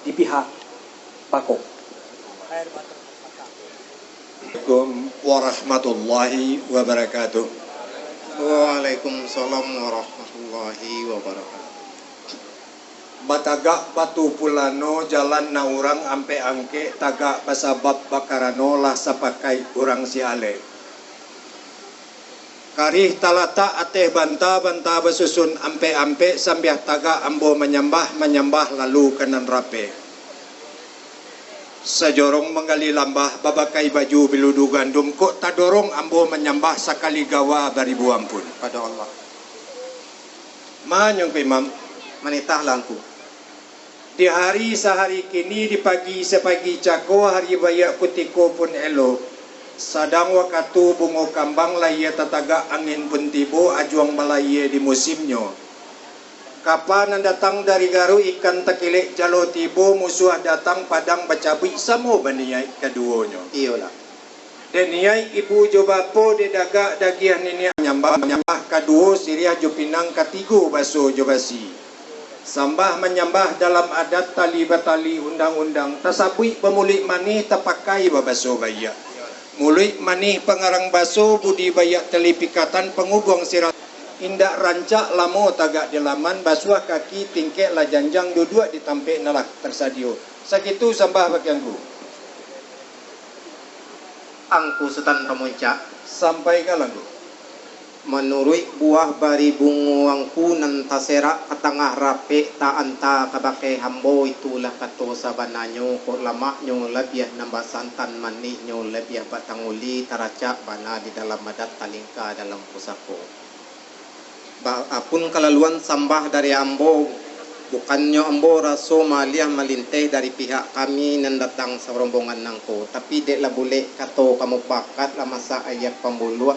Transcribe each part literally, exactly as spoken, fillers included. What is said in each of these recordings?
di pihak bako. Assalamualaikum warahmatullahi wabarakatuh. Waalaikumsalam warahmatullahi wabarakatuh. Batagak batu pulano, jalan nan urang ampek-angkek, tagak basabab bakarano, lah sapakaik urang si alek. Karih talatak ateh banta, banta basusun ampek-ampek, sambiah tagak ambo manyambah, manyambah lalu ka nan rapek. Sajorong manggali lambah, babakai baju biludu gandum, kok tadorong ambo manyambah, sakali gawa baribu ampun. Pado Allah. Manyongko imam. Manitahlah angku. Di hari sahari kini, di pagi sapagi cako, hari baiak kutiko pun elok. Sadang wakatu bungo kambang, layie tatagak angin pun tibo, ajuang balayie di musimnyo. Kapa nan datang dari Garut, ikan takilek jalo tibo, musuah datang padang bacabuik, samo baniaik kaduonyo. Iyolah. Dek niaik ibu jo bapo, dek dagak dagiah niniak, manyambah, manyambah kaduo, siriah jo pinang, katigo baso jo basi. Sambah manyambah dalam adat, tali batali undang-undang, tasabuik bamuluik manih, tapakai babaso baiak. Muluik manih pangarang baso, budi baiak tali pikatan, pangubuang sirah. Indak rancak lamo tagak di laman, basuah kaki tingkek lah janjang, duduak di tampek nan lah tasadio. Sakitu sambah bakeh angku. Angku Sutan Pamuncak. Sampaikanlah, Ngku. Manuruik buah bari bungo angku nan taserak ka tangah rapek, taanta kabake hambo, itulah kato sabananyo, kok lamaknyo labiah nan basantan, manihnyo labiah batanguli, taracak bana di dalam adat, talingka dalam pusako. Ba-, apun kalaluan sambah dari ambo, bukannyo ambo raso maliah malinteh dari pihak kami nan datang sarombongan nangko, tapi dek lah bulek kato ka mupakat, lah masak aia pambuluak,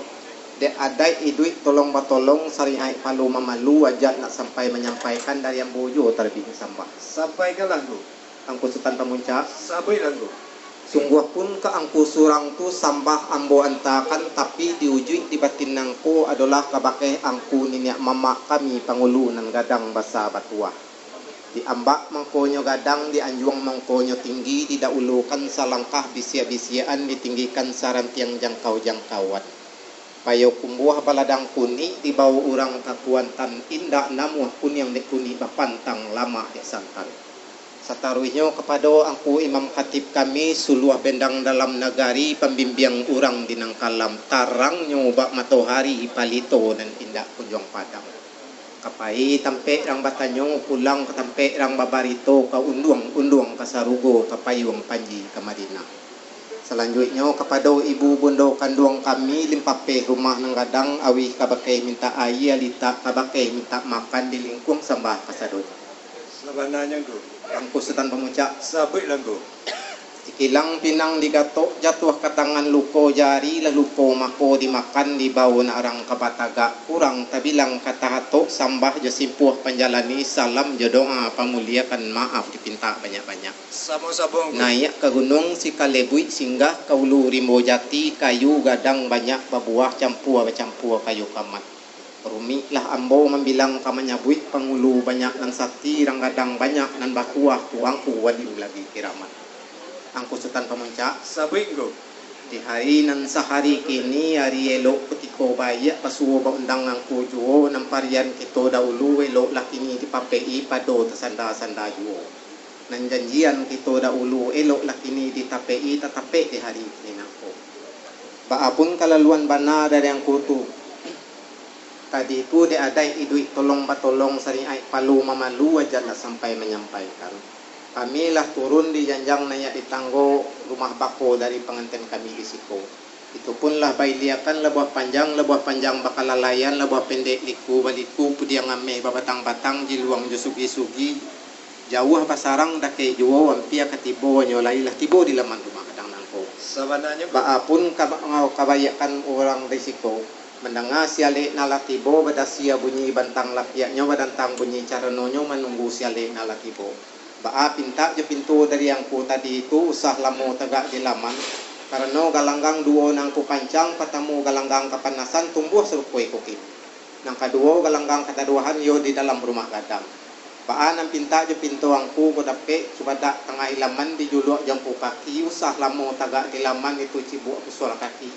dek adaik iduik tolong batolong, sariaik palu mamalu, ajak nak sampai manyampaikan dari ambo juo talabiah sambah. Sampaikanlah, Ngku. Angku Sutan Pamuncak. Sabuiklah, Ngku. Sungguahpun ka angku surang tu sambah ambo antakan, tapi di ujuik di batin nangko adolah kabake angku niniak mamak kami pangulu nan gadang basa batuah. Di ambak mangkonyo gadang, di anjuang mangkonyo tinggi, didahulukan salangkah bisiak-bisiakan, ditinggikan sarantiang jangkau-jangkauan. Payokumbuah baladang kunik, dibao urang ka Kuantan, indak namuah kuniang dek kunik, bapantang lamak dek santan. Sataruihnyo kapado angku imam khatib kami, suluah bendang dalam nagari, pambimbiang urang di nan kalam, tarangnyo bak matohari, palito nan indak kunjuang padam. Ka pai tampek rang batanyo, pulang ka tampek rang babarito, ka unduang-unduang ka sarugo, ka payuang panji ka Madinah. Salanjuiknyo, kapado ibu bundo kanduang kami, limpapeh rumah nan gadang, awih kabake mintak aia, litak kabake mintak makan, di lingkuang sambah kasadonyo. Sabananyo, Ngku. Angku Sutan Pamuncak. Sabuiklah, Ngku. Sikilang pinang digatok, jatuah ka tangan luko jari, lah luko mako dimakan, dibao nak rang ka batagak, kurang tabilang ka tahatok, sambah jo simpuah panjalani, salam jo doa pamuliakan, maaf dipintak banyak-banyak. Samo-samo, Ngku. Naiak ka gunuang Sikalebuik, singgah ka ulu rimbo jati, kayu gadang banyak babuah, campua bacampua kayu kamat. Rumiklah ambo mambilang ka manyabuik, pangulu banyak nan sati, rang gadang banyak nan bakuah, tu angku wali ulabi kiramat. Angku Sutan Pamuncak. Sabuik, Ngku. Di hari nan sahari kini, hari elok kutiko baiak, basuo baundang angku juo, nan parian kito dahulu, elok lah kini dipapek-i, pado tasanda-sanda juo. Nan janjian kito dahulu, elok lah kini ditapek-i, tatapek di hari kini nangko. Baa pun kalaluan bana dari angku tu. Tadi tu dek adaik iduik tolong batolong, sariaik palu mamalu, ajak nak sampai manyampaikan. Kami lah turun di janjang, naiak di tanggo rumah bako dari panganten kami di siko. Itu pun lah bailiakan labuah panjang, labuah panjang bakalalaian, labuah pendek liku baliku, pudiang ameh babatang-batang, jiluang jo sugi-sugi, jauah basarang dakek juo, ampia ka tibo nyo lai, lah tibo di laman rumah gadang nangko. Sabananyo, Ngku. Baa pun kaba-, kabaiakkan urang di siko, mandanga si alek nan lah tibo, badasia bunyi bantang lapiaknyo, badantang bunyi caranonyo, manunggu si alek nan lah tibo. Baa pintak jo pinto dari angku tadi tu, usah lamo tagak di laman, karano galanggang duo nan angku pancang, patamo galanggang kapanasan, tumbuah sarupo iko kini. Nan kaduo, galanggang kataduahan, iyo di dalam rumah gadang. Baa nan pintak jo pinto angku ko dapek, cubadak tangah ilaman dijuluak jo angku kaki, usah lamo tagak di laman itu cibuak basuah kaki.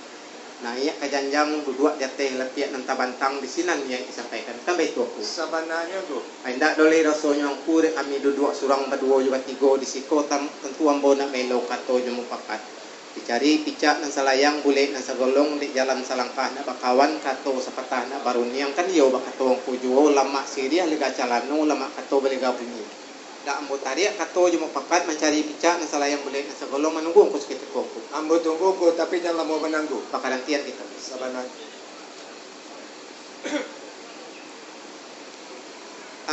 Naiak ka janjang duduak di ateh lapiak nan tabantang, di sinan niaik disampaikan. Kan baitu, Angku? Sabananyo, Angku. Ai, indak doleh rasonyo, Angku, dek kami duduak surang baduo jo batigo di siko, tan-, tantu ambo nak maelo kato jo mupakat. Dicari picak nan salayang, bulek nan sagolong, dek jalan salangkah nak bakawan, kato sapatah nak baruniang, kan iyo bakato Angku juo, lamak siriah lega calano, lamak kato balega bunyi. Dak ambo tariak kato jo mupakat, mancari picak nan salayang, bulek nan sagolong, manunggu Angku sakutiko, Angku. Ambo tunggu, Angku, tapi jan lamo bana, Angku. Bakarantian kito. Sabananyo.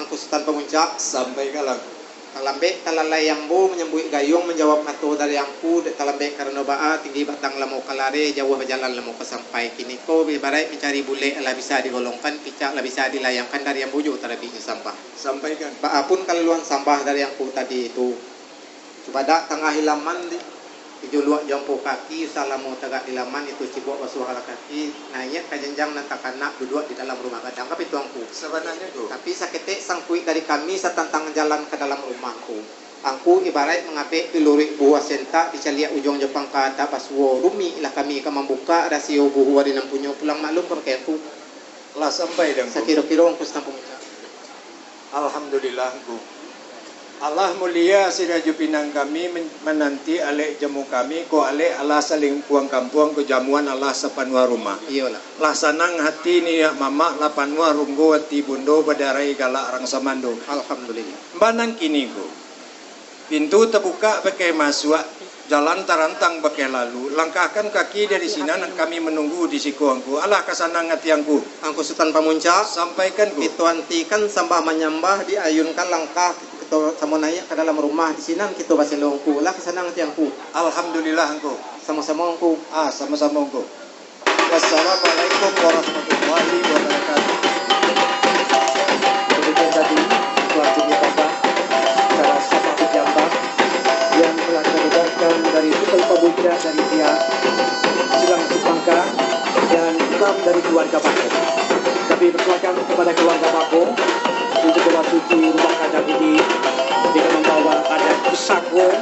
Angku Sutan Pamuncak. Sampaikanlah, Angku. Talambek talalai ambo manyambuik gayuang, manjawab kato dari Angku, dek talambek karano baa, tinggi batang lamo ka lareh, jauah bajalan lamo ka sampai. Kiniko ibaraik mancari bulek, lah bisa digolongkan, picak lah bisa dilayangkan, dari ambo juo tarabiknyo sambah. Sampaikan. Baa pun kalaluan sambah dari Angku tadi tu. Cubadak tangah ilaman di, dijuluak jo angku kaki, usah lamo tagak di laman, itu cibuak basuah alah kaki, naiak ka janjang nan takanak, duduak di dalam rumah gadang, kan baitu, Angku? Sabananyo, Angku. Tapi saketek sangkuik dari kami, satantang jalan ka dalam rumah, Angku. Angku ibaraik mangabek piluruik buah sentak, dicaliak ujuang jo pangka tak basuo, rumik lah kami ka mambukak rasio buhua di nan punyo, pulang maklum kabake Angku. Lah sampai dek Angku. Sakiro-kiro Angku Sutan Pamuncak. Alhamdulillah, Angku. Alah mulia siraju pinang kami men-, mananti alek jamu kami, ko alek alah salingkuang kampuang, ko jamuan alah sapanuah rumah. Iyolah. Lah sanang hati niniak mamak, lah panuah runggo ati bundo, badarai galak rang samando. Alhamdulillah. Mbanan kini, Angku. Pintu tabukak bakeh masuak, jalan tarantang bakeh lalu. Langkahkan kaki dari sinan, kami manunggu di siko Angku. Alah ka sanang ati Angku. Angku Sutan Pamuncak. Sampaikan, Angku. Kito antikan sambah manyambah, diayunkan langkah, kito samo naiak ka dalam rumah, di sinan kito baselo Angku. Alah ka sanang ati Angku. Alhamdulillah, Angku. Samo-samo Angku. Ah, samo-samo, Angku. Wassalamualaikum warahmatullahi wabarakatuh. Demikian tadi, telah kami tambah acara sambah manyambah yang telah kita dengarkan dari Sutan Pamuncak dari pihak Silang Sipangka dan imam dari keluarga Bako. Kami persilakan kepada keluarga Bako untuk memasuki rumah gadang ini dengan membawa adat pusako